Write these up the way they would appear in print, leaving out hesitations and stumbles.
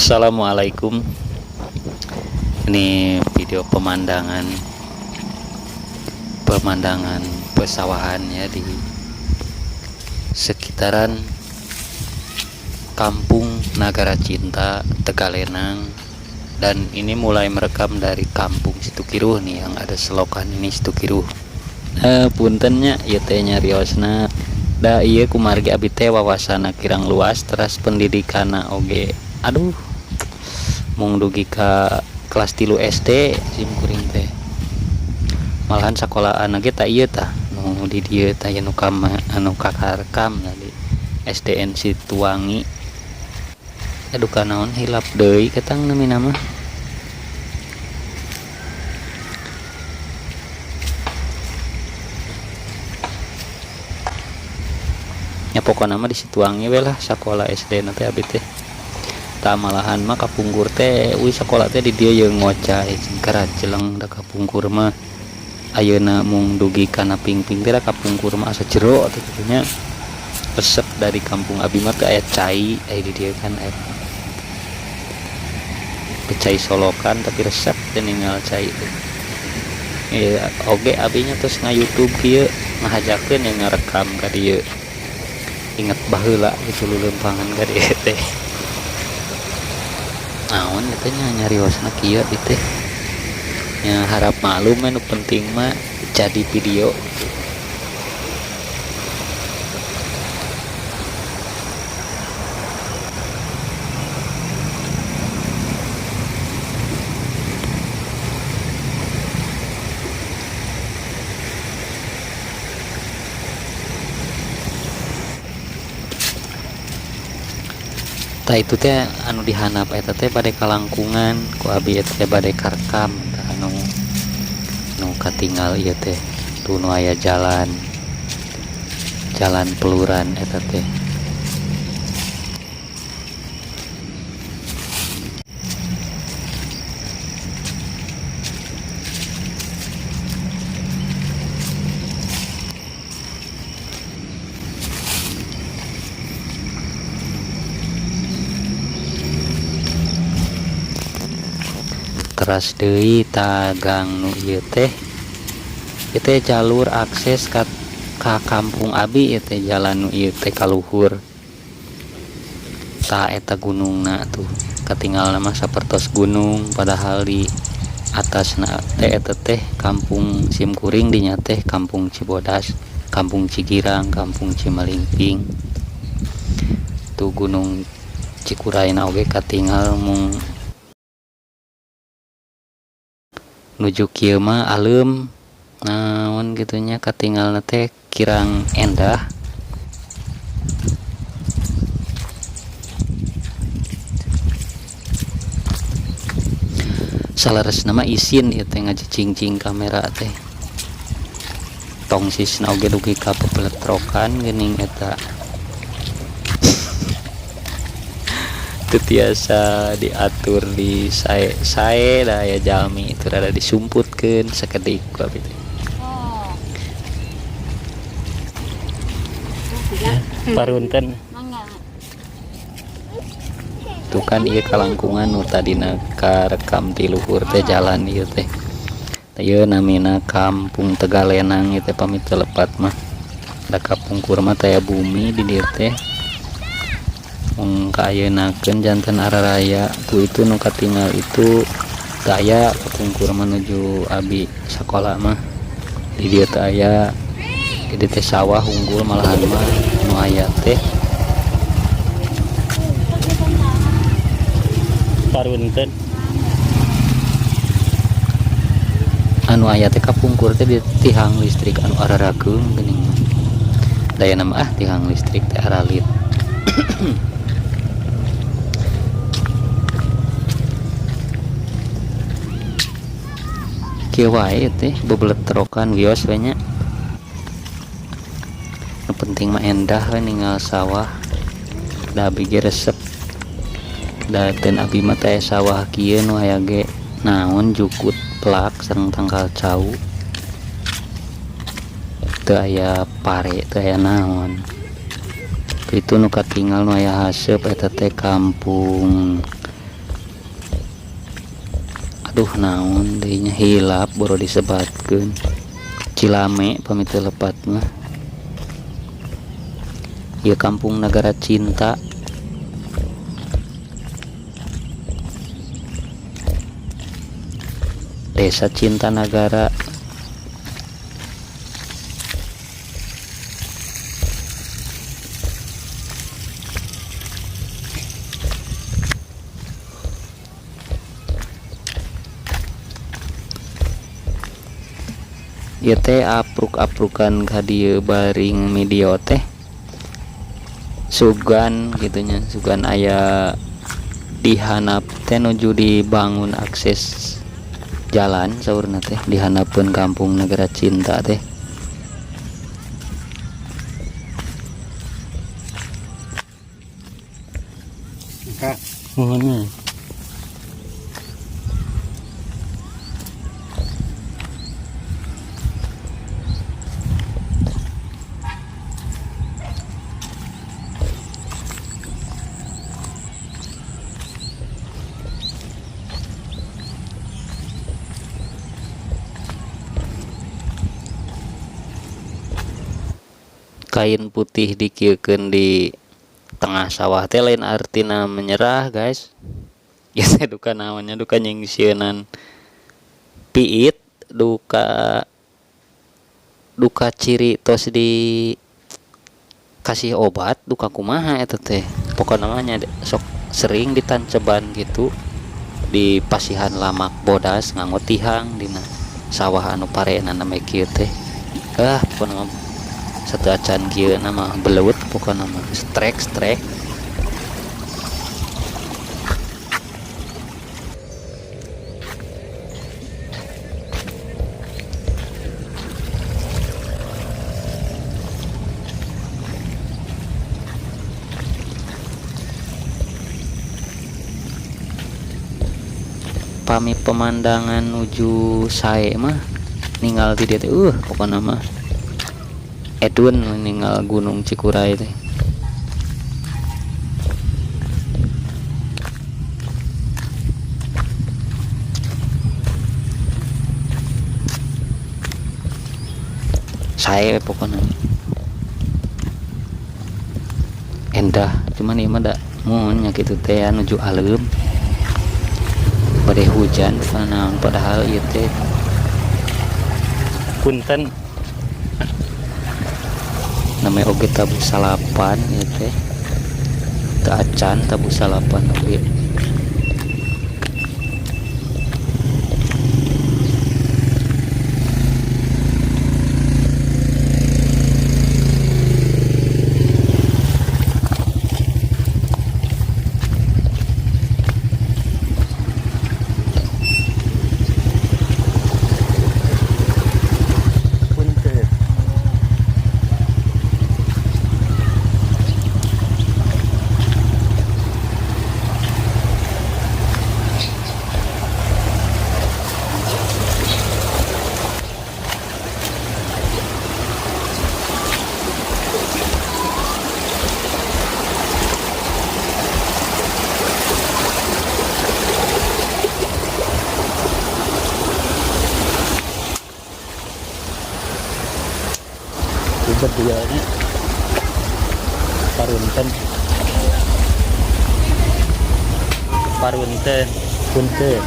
Assalamualaikum. Ini video pemandangan pemandangan pesawahan ya di sekitaran Kampung Nagara Cinta Tegalenang, dan ini mulai merekam dari Kampung Situkiruh nih yang ada selokan ini Situkiruh. Puntennya ieu teh nyariosna da ieu kumargi abi teh wawasana kirang luas, teras pendidikanna oge aduh mung dugi ka kelas 3 SD sim kuring teh. Malahan sakolaan ge ta ieu tah nu di dieu tah nu kama anu kakarekam tadi SDN Situwangi. Aduh kanaon hilap deui ketang namina mah. Ya pokona mah di Situwangi we lah sakola SD na teh abi teh. Tah malahan mah kapungkur teh uih sakola teh di dieu jeung ngocai karajeleng da kapungkur mah. Ayeuna mung dugi kana pingping teh da kapungkur mah asa jero atuh kitu nya. Resep dari kampung abi mah teh aya cai, aya di dieu kan aya cai solokan tapi resep teh ninggal cai teh. Ieu oge abinya terus nga-YouTube kieu ngahajakeun yang ngarekam ka dieu. Inget baheula gitu leuleumpangan ka dieu teh. Naon eta nya nyariosna kieu abi teh. Nya harap maklum nu penting mah jadi video. Tah itu teh anu dihandap eta teh bade kalangkungan ku abi eta teh bade karekam tah anu nu katinggal ieu teh tuh nu aya jalan jalan peluran eta teh. Teras deui tagang nu ieu teh ieu teh jalur akses ka kampung abi ieu teh jalan nu ieu teh kaluhur. Tah eta gunungna tuh katinggalna mah sapertos gunung padahal di atasna teh eta teh kampung Simkuring dinya teh kampung Cibodas, kampung Cigirang, kampung Cimalingping. Tuh gunung Cikuraina oge katinggal mung nuju kieu mah alem naon kitu nya katinggalna teh kirang endah. Saleresna mah isin ieu teh ngajicingcing kamera teh. Tongsisna oge dugi ka pepeletrokan geuning eta. Teu tiasa diatur di sae da aya jalmi itu rada disumputkeun sakedik ku abi teh. Parunten. Tuh kan ieu kalangkungan nu tadina karekam ti luhur teh jalan ieu teh. Ieu namina Kampung Tegalenang ieu teh pamit teu lepat mah. Da kapungkur mah teh bumi di dieu teh. Mung kaayeunakeun janten araraya tuh itu nu katinggal itu teu aya kapungkur menuju abi sakola mah. Di dieu teh aya di dieu teh sawah unggul malahan mah nu aya teh. Parunten. Anu aya teh kapungkur teh di tihang listrik anu ararageung geuning. Dayana mah tihang listrik teh aralit. Kieu wae teh bebeletrokan wios we nya. Nu penting mah endah we ninggal sawah. Da abi ge resep. Da teu abi mah teh sawah kieu nu aya ge naon jukut pelak sareng tangkal cau. Teu aya pare, teu aya naon. Itu nu katinggal nu aya haseup eta teh kampung Duh naon deui nya hilap boro disebatkeun. Cilame pami teu lepat mah. Ieu Kampung Nagara Cinta. Desa Cinta Nagara. Ieu teh apruk-aprukan ka dieu baring medio teh sugan gitunya, sugan aya dihanap teh nuju dibangun akses jalan saurna teh dihanapeun Kampung Nagara Cinta teh. Kak, nuhun. Kain putih dikieukeun di tengah sawah teh lain artina menyerah guys. Ya teh duka naonnya, duka nyingsieunan piit, duka duka ciri tos di kasih obat, duka kumaha eta teh. Pokona mah nya sok sering ditanceban gitu di pasihan lamak bodas nganggo tihang dina sawah anu parena name kieu teh. Ah, pokona mah satu acan kieu nama belut pokona mah strek-strek. Pami pemandangan nuju sae mah ninggal di dieu teh, pokona mah edun ninggal Gunung Cikuray teh. Sae pokona endah, cuman ieu mah da mun nya kitu teh nuju aleum bade hujan panaon, padahal ieu teh punten namanya oge tabuh salapan ieu teh teu acan tabuh salapan oge. Berduanya parunten parunten punten.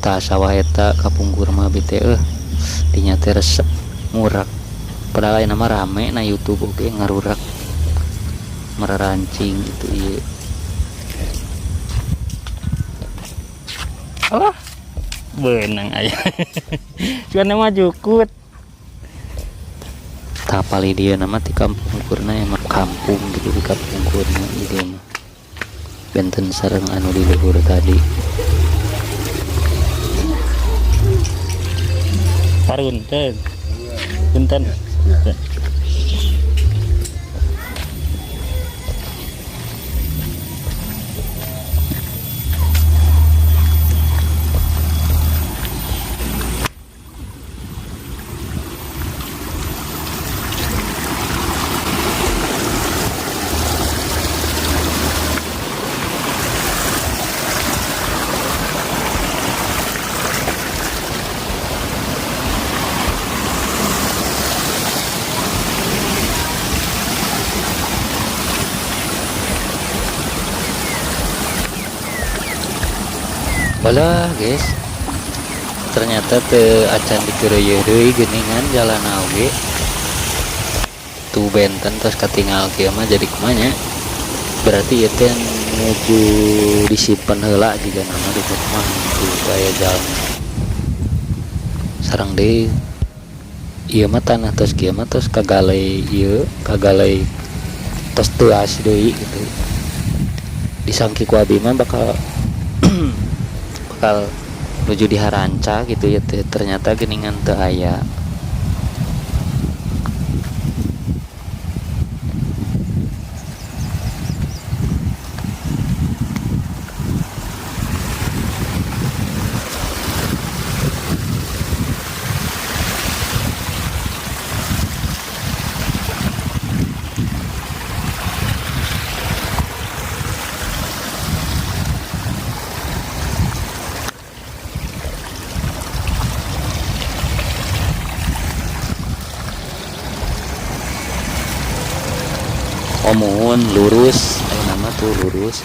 Tah sawah eta kapungkur mah abi teh eueuh dinya teh resep ngurak. Padahal ayeuna mah rame na YouTube oge ngarurak mererancing gitu ieu. Alah, beunang aya. Cuman mah jukut. Tah palih dieu na mah ti kampungkurna emang kampung gitu di kapungkurna di dieu mah. Benten sareng anu di luhur tadi. Parunten. Punten. Walah guys, ternyata teu acan dikeureuyeun deui geuningan jalana oge. Tuh benten tos katingal kieu mah jadi kumanya. Berarti ieu teh nuju disimpen heula jiga nama di teh mah tuh aya jalan. Sareng deui ieu mah tanah tos kieu mah tos kagalei ieu, kagalei tos teuas deui gitu. Disangki ku abi mah bakal bakal nuju diharanca gitu ya teh, ternyata geuningan teu aya. Omun lurus, ayeuna mah tuh lurus.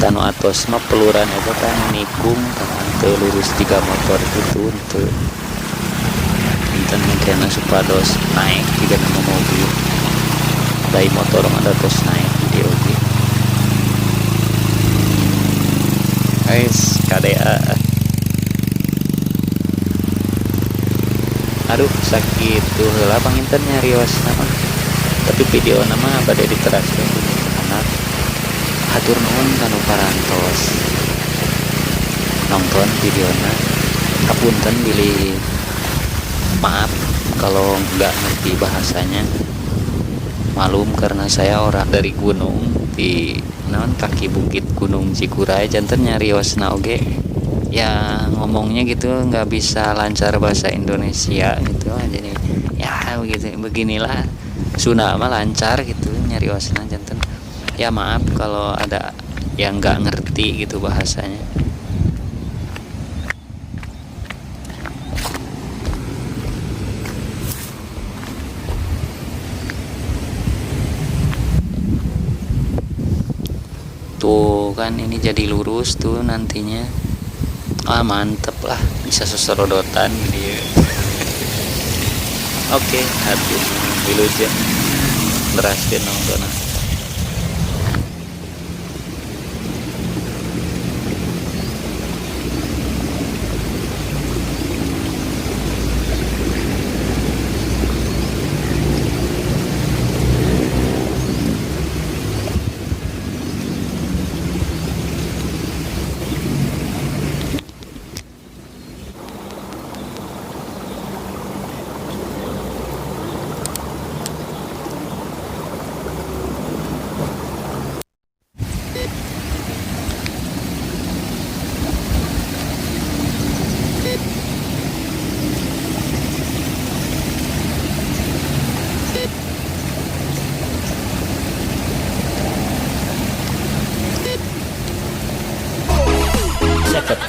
Tanu atos mah peluran eta tah nikung tah teu lurus tiga motor kitu teu. Enten mungkinna supados naik jiga nama mobil. Dai motor mah da tos naik di dieu oge. Guys, KDA. Aduh, sakitu heula panginten nyariosna mah. Tapi video nama bade diteraskeun ku anak. Hatur nuhun kanu parantos nonton videona. Hapunten bilih maaf kalau nggak ngerti bahasanya. Malum karena saya orang dari gunung di naon kaki bukit Gunung Cikuray, janten nyariosna oge ya ngomongnya gitu nggak bisa lancar bahasa Indonesia gitu. Jadi ya begitu, beginilah Sunda mah lancar gitu nyariosna, janten ya maaf kalau ada yang nggak ngerti gitu bahasanya. Tuh kan ini jadi lurus tuh nantinya. Ah mantep lah, bisa sesorodotan gitu ya. Oke, hati wilujeng teraskeun nonton.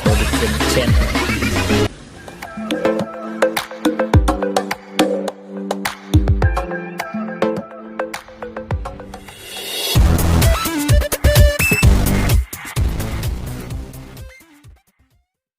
Production Channel.